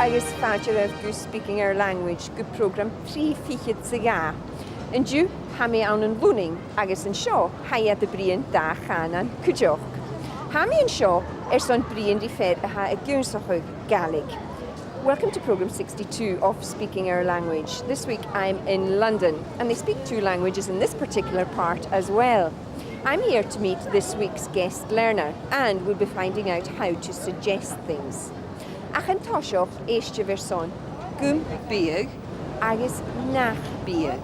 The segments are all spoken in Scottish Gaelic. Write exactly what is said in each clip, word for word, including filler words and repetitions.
agus fàilte oirbh gu Speaking Our Language, gu prògram trì fichead 's a dhà. An-diugh, tha mi ann an Lunnainn, agus an seo, tha iad a' bruidhinn dà chànan cuideachd. Tha mi an seo airson bruidhinn ri fear a tha ag ionnsachadh Gàidhlig. Welcome to programme sixty-two of Speaking Our Language. This week I'm in London, and they speak two languages in this particular part as well. I'm here to meet this week's guest learner, and we'll be finding out how to suggest things. Ach an toiseach, èistibh airson gum biodh agus nach biodh.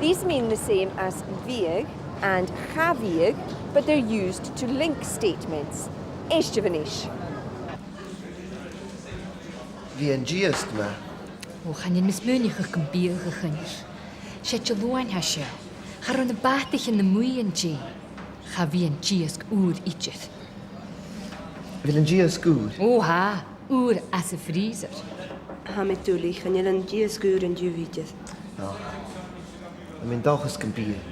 These mean the same as bhiodh and cha bhiodh, but they're used to link statements. Èistibh a-nis. Bidh an t-iasg math. Ò, chan eil mi a' smaoineachadh gum biodh, a Choinnich. 'S e Diluain a tha seo. Cha robh na bàtaichean a-muigh an-dè. Cha bhi an t-iasg ùr idir. A bheil an t-iasg ùr? Ò, tha. Ùr às a' freezer. Tha mi duilich, chan eil an t-iasg ùr an-diugh idir. Ach tha mi an dòchas gum biodh.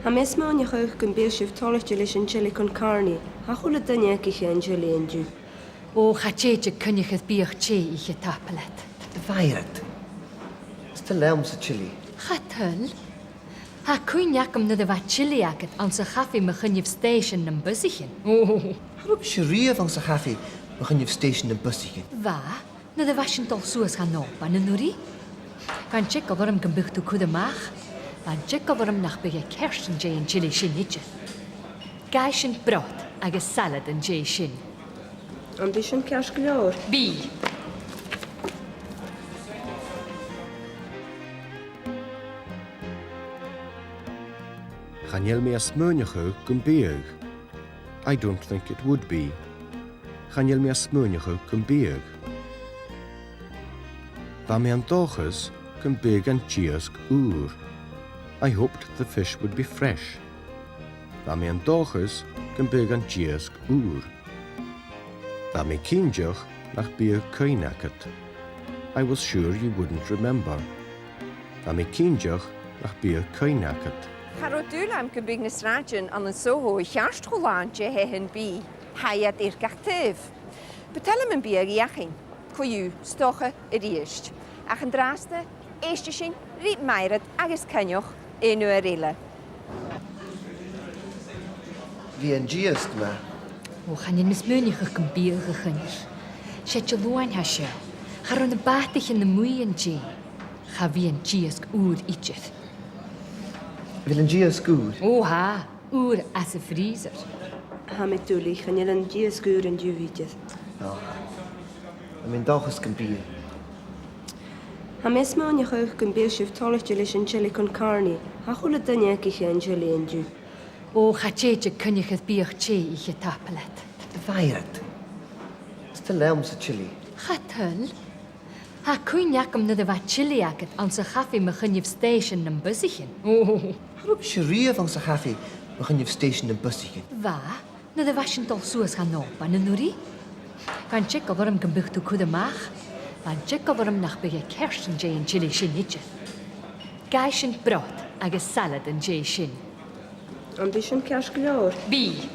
Tha mi a' smaoineachadh gum bi sibh toilichte leis an chili con carne. Tha a h-uile duine ag ithe an chili an-diugh. Ò, cha tèid, a Choinnich, air biadh teth ithe, tapadh leat. Dè do bheachd? 'S toil leamsa chili. Cha toil. Tha cuimhne agam nuair a bha chili agad anns a' chafaidh mu choinneamh stèisean nam busaichean. Ò. Cha robh mise riamh anns a' chafaidh mu choinneamh stèisean nam busaichean. Bha, nuair a bha sinn a' dol suas dhan Òban an-uiridh. Bha an t-eagal orm gum biodh tu a' cur a-mach. Bha an t-eagal orm nach biodh e ceart an dèidh an chili sin idir. Gabhaidh sinn brot agus salad an dèidh sin. Am bi sin ceart gu leòr? Bidh. Chan eil mi a' smaoineachadh gum biodh. I don't think it would be. Chan eil mi a' smaoineachadh gum biodh. Bha mi an dòchas gum biodh an t-iasg ùr. I hoped the fish would be fresh. Bha mi an dòchas gum biodh an t-iasg ùr. Bha mi cinnteach nach biodh cuimhne agad. I was sure you wouldn't remember. Bha mi cinnteach nach biodh cuimhne agad. Cha robh dùil agam gum biodh na sràidean ann an Soho a cheart cho làn de thaighean bìdh. Tha iad air gach taobh. Bu toil leam am biadh a dh'fheuchainn. Co-dhiù, 's dòcha a-rithist. Ach an-dràsta, èistibh ri Mairead agus Coinneach aon uair eile. Bidh an t-iasg math. Ò, chan eil mi a' smaoineachadh gum biodh, a Choinnich. 'S e Diluain a tha seo. Cha robh na bàtaichean a-muigh an-dè. Cha bhi an t-iasg ùr idir. A bheil an t-iasg ùr? Ò, tha. Ùr às a' freezer. Tha mi duilich, chan eil an t-iasg ùr an-diugh idir. Ach tha mi an dòchas gum biodh. Tha mi a' smaoineachadh gum bi sibh toilichte leis an chili con carne. Tha a h-uile duine ag ithe an chili an-diugh. Ò, cha tèid, a Choinnich, air biadh teth ithe, tapadh leat. Dè do bheachd? 'S toil leamsa chili. Cha toil. Tha cuimhne agam nuair a bha chili agad anns a' chafaidh mu choinneamh stèisean nam busaichean. Ò. Cha robh mise riamh anns a' chafaidh mu choinneamh stèisean nam busaichean. Bha, nuair a bha sinn a' dol suas dhan Òban an-uiridh. Bha an t-eagal orm gum biodh tu a' cur a-mach. Bha an t-eagal orm nach biodh e ceart an dèidh an chili sin idir. Gabhaidh sinn brot agus salad an dèidh sin. Am bi sin ceart gu leòr? Bidh.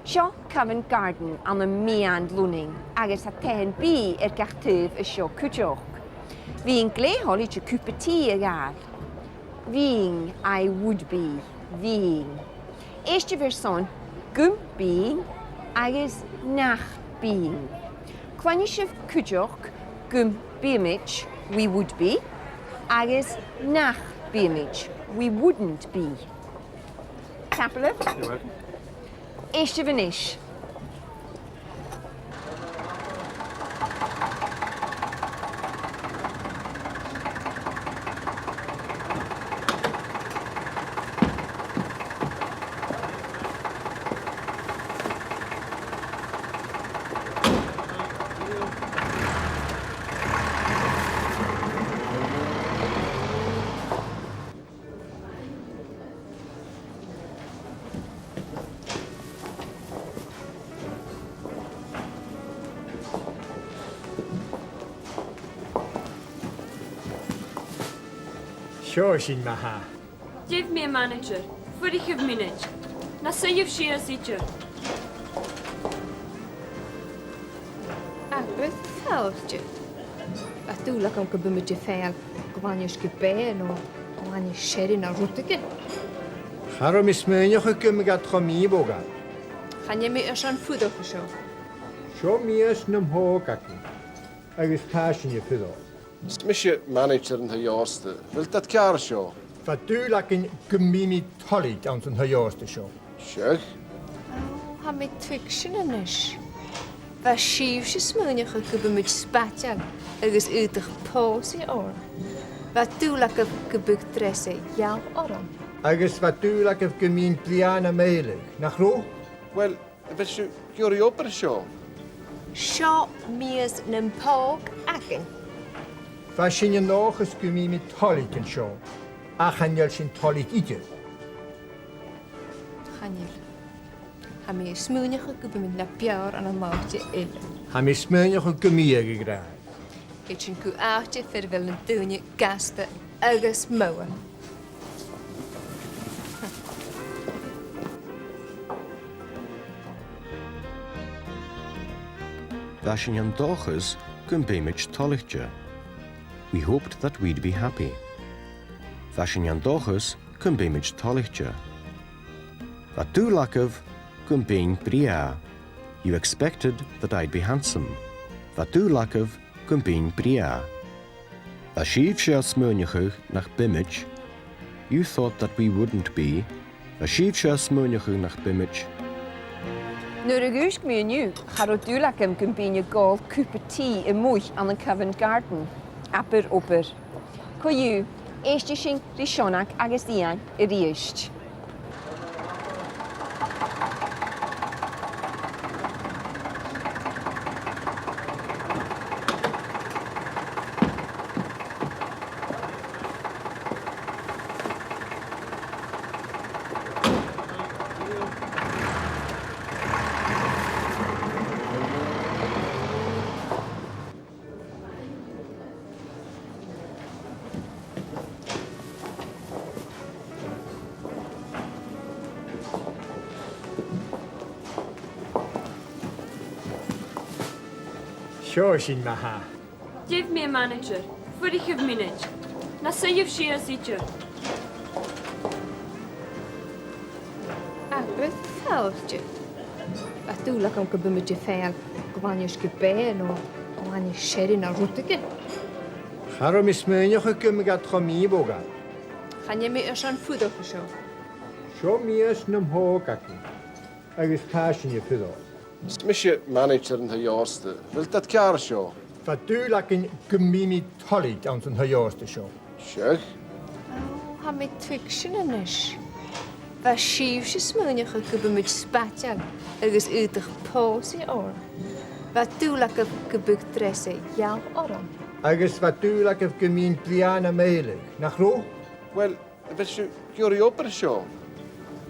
Seo Covent Garden ann am meadhan Lunnainn, agus tha taighean-bìdh air gach taobh an seo cuideachd. Bhithinn glè thoilichte cupa tì a ghabhail. Bhithinn, I would be, bhithinn. Èistibh airson gum bithinn agus nach bithinn. Cluinnidh sibh cuideachd gum biomaid, we would be, agus nach biomaid, we wouldn't be. Tapadh leibh. You're welcome. Èistibh a-nis. Seo sinn ma-thà. Gheibh mi am manaidsear. Fuirichibh mionaid. Na suidhibh sìos idir. Fàilte. Bha dùil agam gum biodh muid a' faighinn glainne-sgiobach no glainne-seirgin no rudeigin. Cha robh mi a' smaoineachadh gum biodh iad cho mì-mhodhail. Chan eil mi airson fuireach an seo. Seo mias nam pòg againn, agus tha sinn a' fuireach. Is mise manaidsear an taigh-òsta. A bheil dad ceàrr an seo? Bha dùil againn gum bi mi toilichte anns an taigh-òsta seo. Seadh? Ò, tha mi a' tuigsinn a-nis. Bha sibhse a' smaoineachadh gum biodh muid spaideil agus aodach pòsaidh oirnn. Bha dùil agaibh gum biodh dreasa gheal orm. Agus bha dùil agaibh gum bithinn brèagha nam mèirlich, nach robh? Uill, a bheil sibh ag iarraidh obair an seo? Seo mias nam pòg againn. Bha sinn an dòchas gum bi mi toilichte an seo, ach chan eil sinn toilichte idir. Chan eil. Tha mi a' smaoineachadh gum bi mi na b' fheàrr ann an àite eile. Tha mi a' smaoineachadh gum bi, a ghràidh. Thèid sinn gu àite far a bheil na daoine gasta agus modha. Bha sinn an dòchas gum biodh muid toilichte. We hoped that we'd be happy. Bha sinn an dòchas gum biodh muid toilichte. Bha dùil agaibh gum bithinn brèagha. You expected that I'd be handsome. Bha dùil agaibh gum bithinn brèagha. Bha sibhse a' smaoineachadh nach bi muid. You thought that we wouldn't be. Bha sibhse a' smaoineachadh nach bi muid. Nuair a dhùisg mi an-diugh, cha robh dùil agam gum bithinn ag òl cupa tì a-muigh ann an Covent Garden. Abair obair. Co-dhiù, èistibh ri Seonag agus Iain a-rithist. Seo sinn ma-thà. Gheibh mi a' mhanaidsear. Fuirichibh mionaid. Na suidhibh sìos idir. Abair fàilte. Bha dùil agam gum biodh muid a' faighinn glainne-sgiobach no glainne-seirgin no rudeigin. Cha robh mi a' smaoineachadh gum biodh iad cho mì-mhodhail. Chan eil mi airson fuireach an seo. Seo mias nam pòg againn, agus tha sinn a' fuireach. Is mise manaidsear an taigh-òsta. A bheil dad ceàrr an seo? Bha dùil againn gum bi mi toilichte anns an taigh-òsta seo. Seadh? Ò, tha mi a' tuigsinn a-nis. Bha sibhse a' smaoineachadh gum biodh muid spaideil agus aodach pòsaidh oirnn. Bha dùil agaibh gum biodh dreasa gheal orm. Agus bha dùil agaibh gum bithinn brèagha nam mèirlich, nach robh? Uill, a bheil sibh ag iarraidh obair an seo?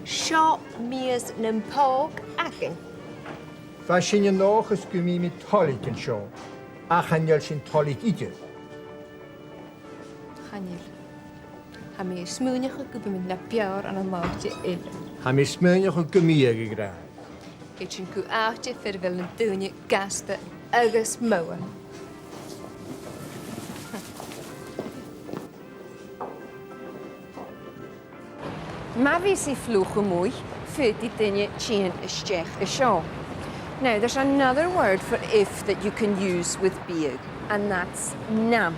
Seo mias nam pòg againn. Bha sinn an dòchas gum bi mi toilichte an seo, ach chan eil sinn toilichte idir. Chan eil. Tha mi a' smaoineachadh gum bi mi na b' fheàrr ann an àite eile. Tha mi a' smaoineachadh gum bi, a ghràidh. Thèid sinn gu àite far a bheil na daoine gasta agus modha. Ma bhios i fliuch a-muigh, faodaidh duine tighinn a-steach an seo. Now, there's another word for if that you can use with biadh, and that's nam.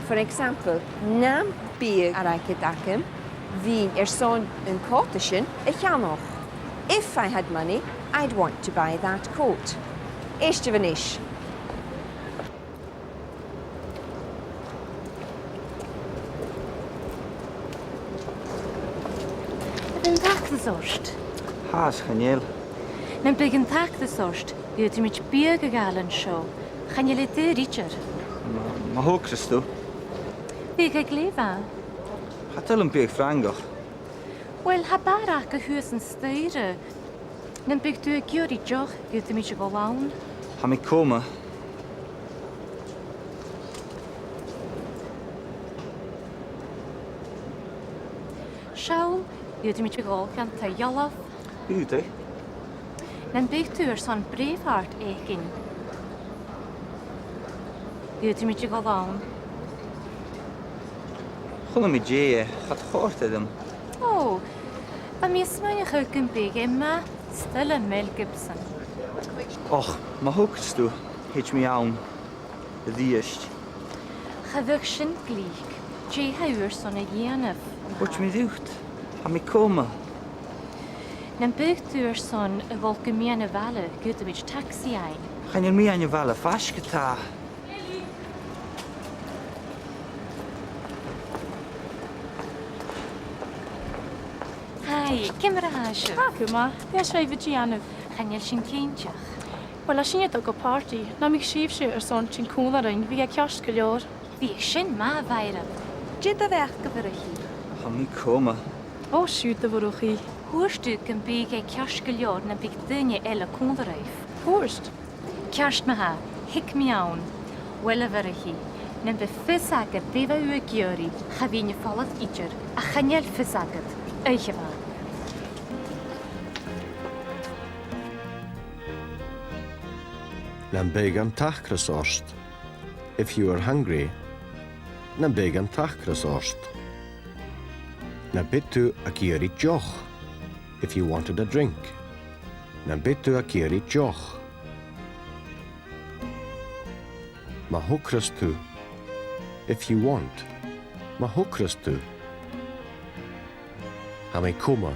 For example, nam biadh airgid agam, bhithinn airson an còta sin a cheannach. If I had money, I'd want to buy that coat. Èistibh a-nis. A bheil an t-acras ort? Tha, is chan eil. Nam biodh an t-acras ort, dh'fhaodamaid biadh a ghabhail an seo. Chan eil e daor idir. Ma, ma thogras tu. Biadh glè mhath. Cha toil leam biadh Frangach. Uill, tha barrachd shuas an staidhre. Nam biodh tu ag iarraidh deoch, dh'fhaodamaid a dhol ann. Tha mi coma. Seall, dh'fhaodamaid a dhol dhan taigh-dhealbh. Dh'fhaodadh. Nam biodh tu airson Braveheart fhaicinn. Dh'fhaodamaid a dhol ann. Chunnaic mi Dè, cha do chòrd e rium. Ò, bha mi a' smaoineachadh gum biodh e math stoidhle Mel Gibson. Och, ma thogras tu, thèid mi ann a-rithist. Cha bhiodh sin glic. Dè tha thu airson a dhèanamh? Thuirt mi riut, tha mi coma. Nam biodh tu airson a dhol gu meadhan a' bhaile, dh'fhaodamaid tagsaidh fhaighinn. Chan eil meadhan a' bhaile faisg, tha. Hi, ciamar a tha sibh? Tha gu math. Dè tha sibh a' dèanamh? Chan eil sinn cinnteach. Uill, tha sinne a' dol gu pàrtaidh. Nam biodh sibhse airson tighinn còmhla rinn, bhiodh e ceart gu leòr. Bhiodh sin math, a Mhairead. Dè do bheachd, a Mhurchaidh? Tha mi coma. Ò, siuthad, a Mhurchaidh. Thuirt thu gum biodh e ceart gu leòr nam biodh daoine eile còmhla ribh. Thuirt? Ceart ma-thà, thig mi ann. Uill, a Mhurchaidh, nam biodh fios agad dè bha thu ag iarraidh, cha bhithinn a' falbh idir, ach chan eil fios agad. Oidhche mhath. Nam biodh an t-acras ort, if you were hungry, nam biodh an t-acras ort. Nam biodh tu ag iarraidh deoch, if you wanted a drink, nam biodh tu ag iarraidh deoch. Ma thogras tu, if you want, ma thogras tu. Tha mi coma.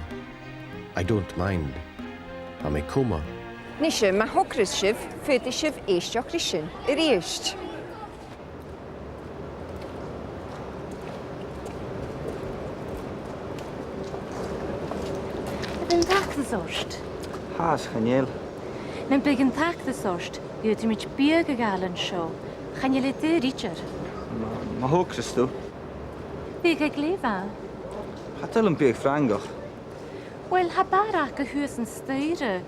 I don't mind. Tha mi coma. Nise, ma thogras sibh, faodaidh sibh èisteachd ris a-rithist. An tacras ort? Tha, 's chan eil. Nam biodh an tacras ort, dh'fhaodamaid biadh a ghabhail an seo. Chan eil e daor idir. Ma, ma thogras tu. Bhiodh e glè mhath. Cha toil leam biadh Frangach. Uill, tha barrachd shuas an staidhre.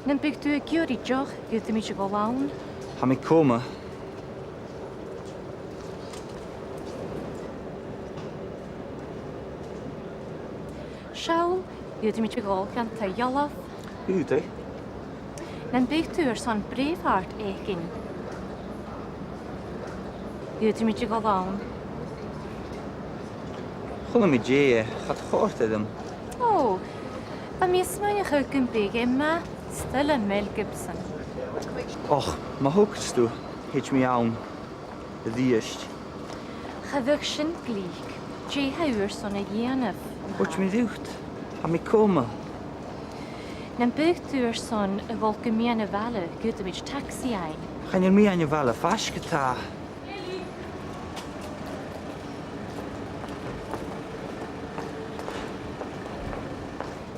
Nam biodh tu ag iarraidh deoch, dh'fhaodamaid a dhol ann. Tha mi coma. Seall, dh'fhaodamaid a dhol dhan taigh-dhealbh. Dh'fhaodadh. Nam biodh tu airson Braveheart fhaicinn, dh'fhaodamaid a dhol ann. Chunnaic mi Dè, cha do chòrd e rium. Ò, bha mi a' smaoineachadh gum biodh e math stoidhle Mel Gibson. Och, ma thogras tu, thèid mi ann a-rithist. Cha bhiodh sin glic. Dè tha thu airson a dhèanamh? Thuirt mi riut, tha mi coma. Nam biodh tu airson a dhol gu meadhan a' bhaile, dh'fhaodamaid tagsaidh fhaighinn. Chan eil meadhan a' bhaile faisg, tha.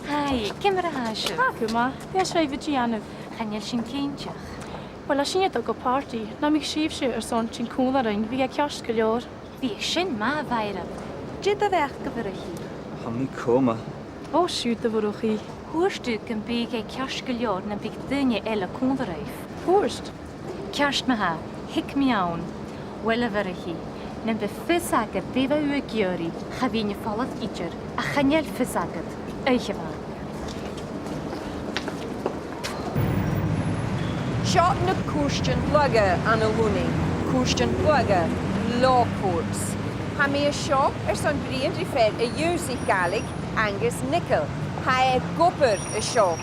Hi, ciamar a tha sibh? Tha gu math. Dè tha sibh a' dèanamh? Chan eil sinn cinnteach. Uill, tha sinne a' dol gu pàrtaidh. Nam biodh sibhse airson tighinn còmhla rinn, bhiodh e ceart gu leòr. Bhiodh sin math, a Mhairead. Dè do bheachd, a Mhurchaidh? Tha mi coma. Ò, siuthad, a Mhurchaidh. Thuirt thu gum biodh e ceart gu leòr nam biodh daoine eile còmhla ribh. Thuirt? Ceart ma-thà, thig mi ann. Uill, a Mhurchaidh, nam biodh fios agad dè bha thu ag iarraidh, cha bhithinn a' falbh idir, ach chan eil fios agad. Oidhche mhath. Seo na cùirtean lagha ann an Lunnainn, cùirtean lagha, law courts. Tha mi an seo airson bruidhinn ri fear a dh'ionnsaich Gàidhlig, Angus Nicholl. Tha e ag obair an seo.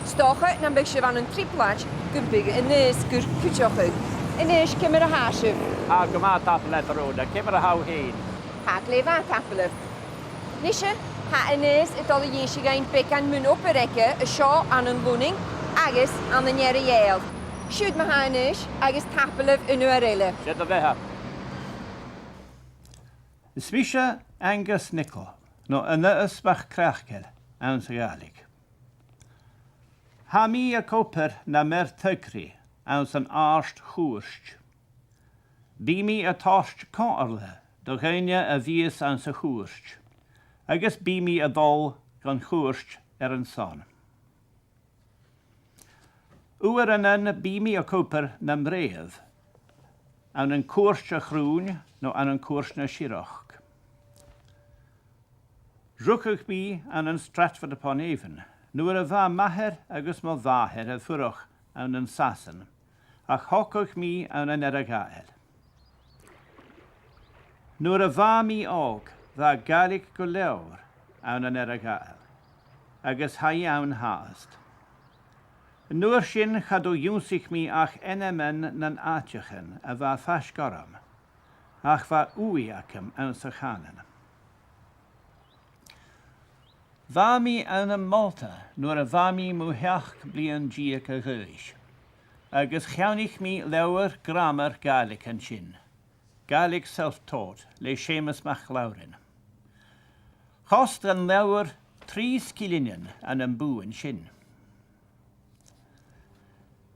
'S dòcha nam biodh sibh ann an trioblaid gum biodh Aonghas gur cuideachadh. Aonghais, ciamar a tha sibh? Tha gu math, tapadh leat, a Rhoda. Ciamar a tha thu fhèin? Tha glè mhath, tapadh leibh. Nise, tha Aonghas a' dol a dh'innse dhuinn beagan mun obair aige an seo ann an Lunnainn agus ann an Earra-Ghàidheal. Siuthad ma-thà, Aonghais, agus tapadh leibh aon uair eile. Siuthad a-rithist. Is mise Angus Nicholl, no Aonghas MacCraicinn anns a' Ghàidhlig. Tha mi ag obair nam fhear-toigridh anns an àrd-chùirt. Bidh mi a' toirt comhairle do dhaoine a bhios anns a' chùirt, agus bidh mi a' dol dhan chùirt air an son. Uaireannan bidh mi ag obair nam rèabh, ann an Cùirt a' Chrùin no ann an Cùirt na Siorrachd. Rugadh mi ann an Stratford-upon-Avon, nuair a bha m' athair agus mo mhàthair a' fuireach ann an Sasainn, ach thogadh mi ann an Earra-Ghàidheal. Nuair a bha mi òg, bha Gàidhlig gu leòr ann an Earra-Ghàidheal, agus tha i ann fhathast. An uair sin cha do dh'ionnsaich mi ach ainmean nan àiteachan a bha faisg orm, ach bha ùidh agam anns a' chànan. Bha mi ann am Malta nuair a bha mi mu sheachd bliadhna deug a dh'aois, agus cheannaich mi leabhar gràmar Gàidhlig an sin, Gaelic Self-Taught le Seumas MacLabhrainn. Choisinn an leabhar trì sgillinn ann am bùth an sin.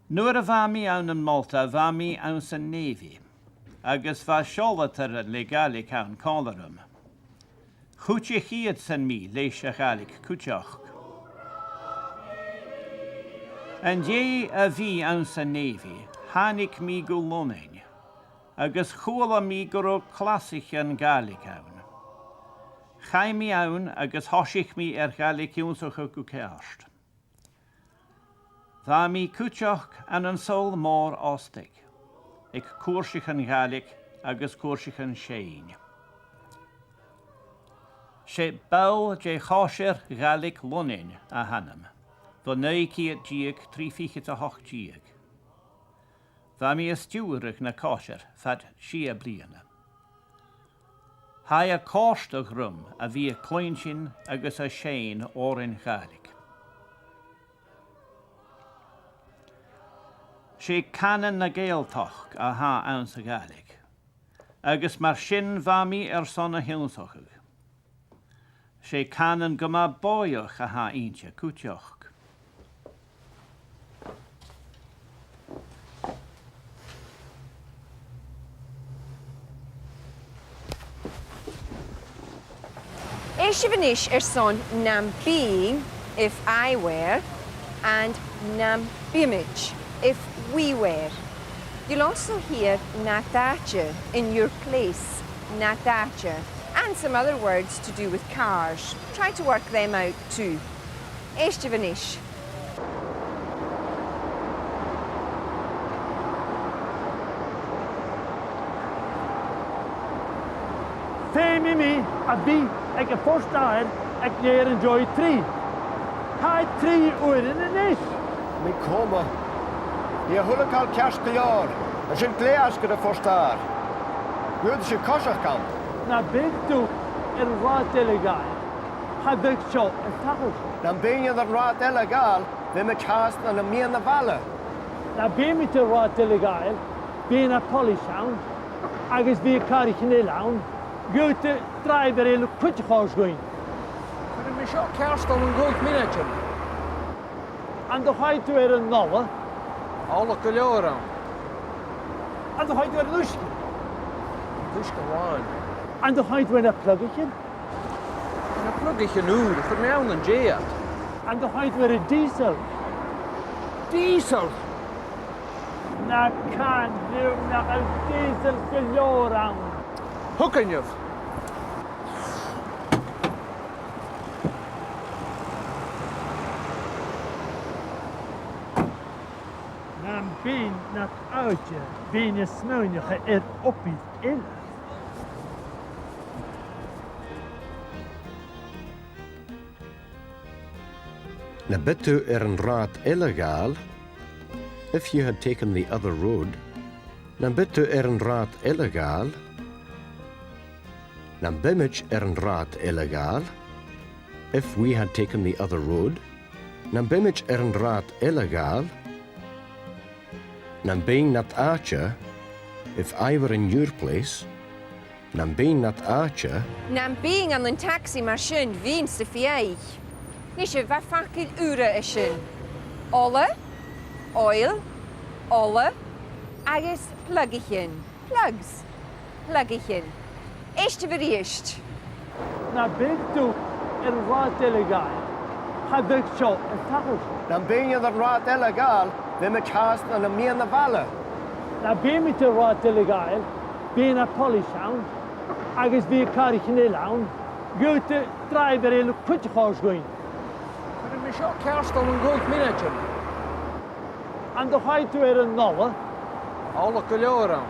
Nuair a bha mi ann am Malta, bha mi anns an Navy, agus bha seòladairean le Gàidhlig ann còmhla rium. Chuidich iadsan mi leis a' Ghàidhlig cuideachd. An dèidh a bhith anns an Navy, thàinig mi gu Lunnainn, agus chuala mi gun robh clasaichean Gàidhlig ann. Chaidh mi ann agus thòisich mi air Gàidhlig ionnsachadh gu ceart. Bha mi cuideachd ann an Sabhal Mòr Ostaig, aig cùrsaichean Gàidhlig agus cùrsaichean seinn. 'S e ball de Chòisir Ghàidhlig Lunnainn a th' annam, bho naoi ceud deug trì fichead 's a h-ochd deug. Bha mi a' stiùireadh na còisir fad sia bliadhna. Tha e a' còrdadh rium a bhith a' cluinntinn agus a' seinn òrain Ghàidhlig. 'S e cànan na Gàidhealtachd a th' anns a' Ghàidhlig, agus mar sin bha mi airson a h-ionnsachadh. 'S e cànan gu math bòidheach a th' innte cuideachd. Èistibh a-nis airson nam bithinn, if I were, and nam biomaid, if we were. You'll also hear nad àite, in your place, nad àite, and some other words to do with cars. Try to work them out too. Èistibh a-nis. Feumaidh mi a bhith aig a' phost-adhair aig leth-uair an dèidh trì. Tha e trì uairean a-nis. Mi coma. Bidh a h-uile càil ceart gu leòr. Tha sinn glè fhaisg air a' phost-adhair. Dh'fhaodadh sibh coiseachd ann. Nam biodh tu air an rathad eile a ghabhail, cha bhiodh seo a' tachairt. Nam bithinn air an rathad eile a ghabhail, bhiomaid fhathast ann am meadhan a' bhaile. Nam biomaid air an rathad eile a ghabhail, bhiodh na poilis ann, agus bhiodh càraichean eile ann. Dh'fhaodadh dràibhear eile cuideachd a thoirt dhuinn. Cuiridh mi seo ceart ann an còig mionaidean. An do chaidh tu air an ola? Ola gu leòr ann. An do chaidh tu air an uisge? Uisge amháin. An do chaidh tu air na plugaichean? Na plugaichean ùra, chuir mi ann an dèidh. An do chaidh tu air an diesel? Diesel? Na can rium nach eil diesel gu leòr ann. Thugainn. Nam bithinn nad àite, bhithinn a' smaoineachadh air obair eile. Nam biodh tu air an rathad eile a ghabhail, if you had taken the other road, nam biodh tu air an rathad eile a ghabhail, nam biomaid air an rathad eile a ghabhail, if we had taken the other road, nam biomaid air an rathad eile a ghabhail, nam bithinn nad àite, if I were in your place, nam bithinn nad àite. Nam bithinn ann an tagsaidh mar sin, bhithinn-sa a' feitheamh. Nise, bha facal ùr an sin. Ola, oil, ola, agus plugaichean, plugs, plugaichean. Èistibh a-rithist. Nam biodh tu air an rathad eile a ghabhail, cha bhiodh seo a' tachairt. Nam bithinn air an rathad eile a ghabhail, bhiomaid fhathast ann am meadhan a' bhaile. Nam biomaid air an rathad eile a ghabhail, bhiodh na poilis ann, agus bhiodh càraichean eile ann. Dh'fhaodadh dràibhear eile cuideachd a thoirt dhuinn. Cuiridh mi seo ceart ann an còig mionaidean. An do chaidh tu air an ola? Ola gu leòr ann.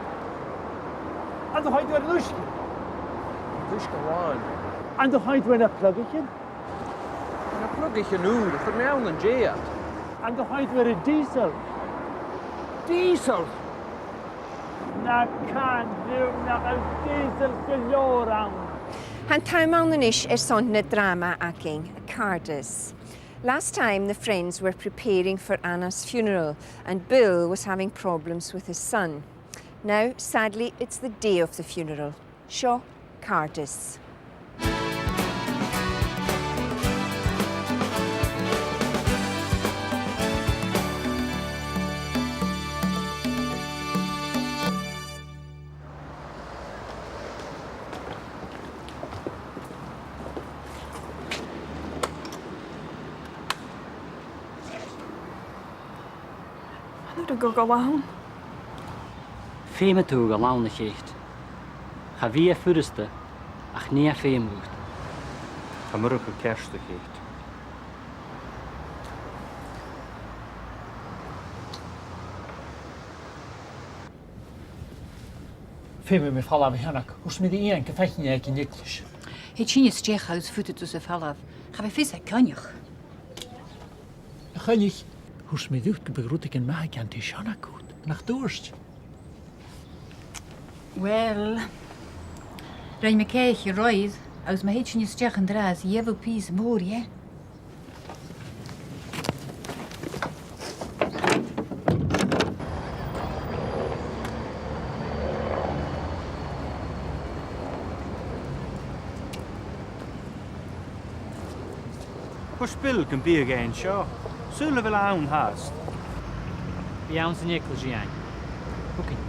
An do chaidh tu air an uisge? Uisge làn. An do chaidh thu air na plugaichean? Na plugaichean ùra, chuir mi ann an dèidh. An do chaidh thu air an diesel? Diesel? Na can rium nach eil diesel gu leòr ann. Tha an t-àm ann a-nis airson na dràma againn, Càirdeas. Last time, the friends were preparing for Anna's funeral, and Bill was having problems with his son. Now, sadly, it's the day of the funeral. Seo Càirdeas. An urrainn dhomh a dhol ann? Feumaidh tu a dhol ann, a Cheit. Cha bhi e furasta, ach nì e feum dhut. Tha mi ag ràdh gu ceart, a Cheit. Feumaidh mi falbh a Sheonag. Thuirt mi ri Iain gum faicinn e aig an eaglais. Thèid sinne a-steach agus faodaidh tusa falbh. Cha bhi fios aig Coinneach. A Choinnich, thuirt mi riut gum biodh rudeigin math aig Auntie Seonag dhut, nach tuirt? Uill, rinn mi cèic a-raoir, agus ma thèid sinne a-steach an-dràsta, gheibh thu pìos mòr dheth. Thuirt Bill gum biodh e an seo. Saoil a bheil e ann fhathast? Bidh e anns an eaglais, Iain. Thugainn.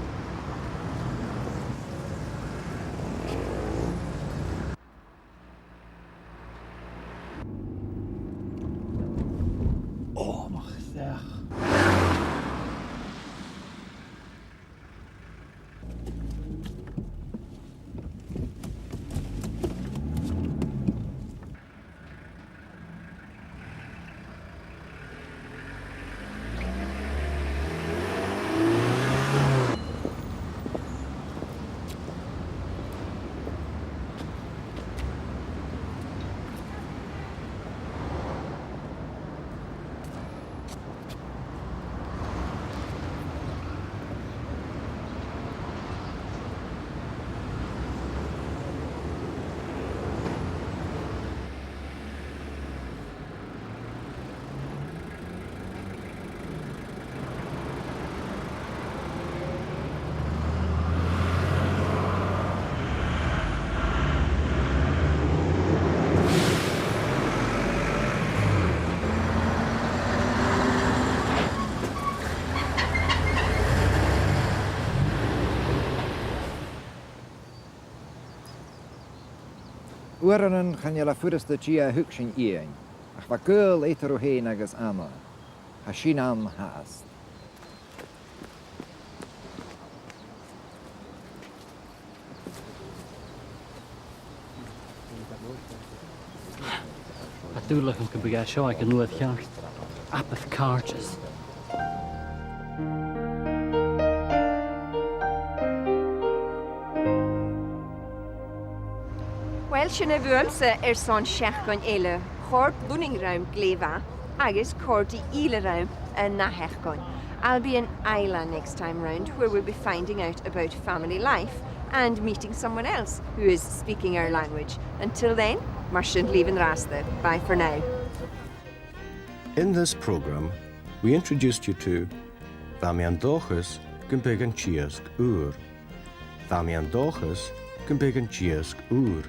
Ò, mo chreach. Uaireannan chan eil e furasta Dia a thuigsinn, Iain, ach bha gaol eadar thu fhèin agus Anna. Tha sin ann fhathast. Tha dùil agam gum biodh e seo aig an uair cheart. Abair Càirdeas. Uill, sin e bhuamsa airson seachdain eile. Chòrd Lunnainn rium glè mhath, agus chòrd Ìle rium an ath-sheachdain. I'll be in Islay next time round, where we'll be finding out about family life and meeting someone else who is speaking our language. Until then, mar sin leibh an-dràsta. Bye for now. In this programme, we introduced you to: Bha mi an dòchas gum biodh an t-iasg ùr. Bha mi an dòchas gum biodh an t-iasg ùr.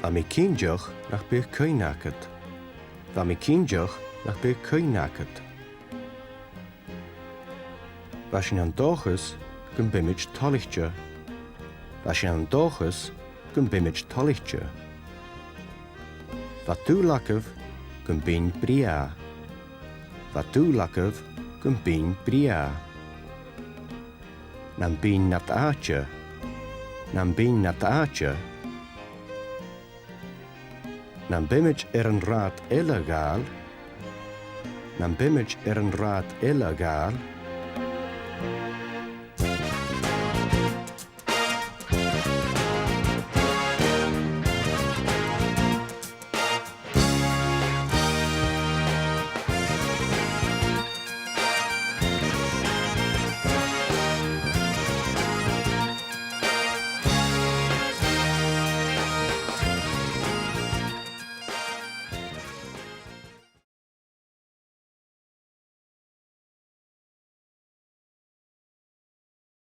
Bha mi cinnteach nach biodh cuimhne agad. Bha mi cinnteach nach biodh cuimhne agad. Bha sinn an dòchas gum biomaid toilichte. Bha sinn an dòchas gum biomaid toilichte. Bha dùil agaibh gum binn brèagha. Bha dùil agaibh gum binn brèagha. Nam binn nad àite. Nam binn nad àite. Nam biomaid air an rathad eile a ghabhail. Nam biomaid air an rathad eile a ghabhail.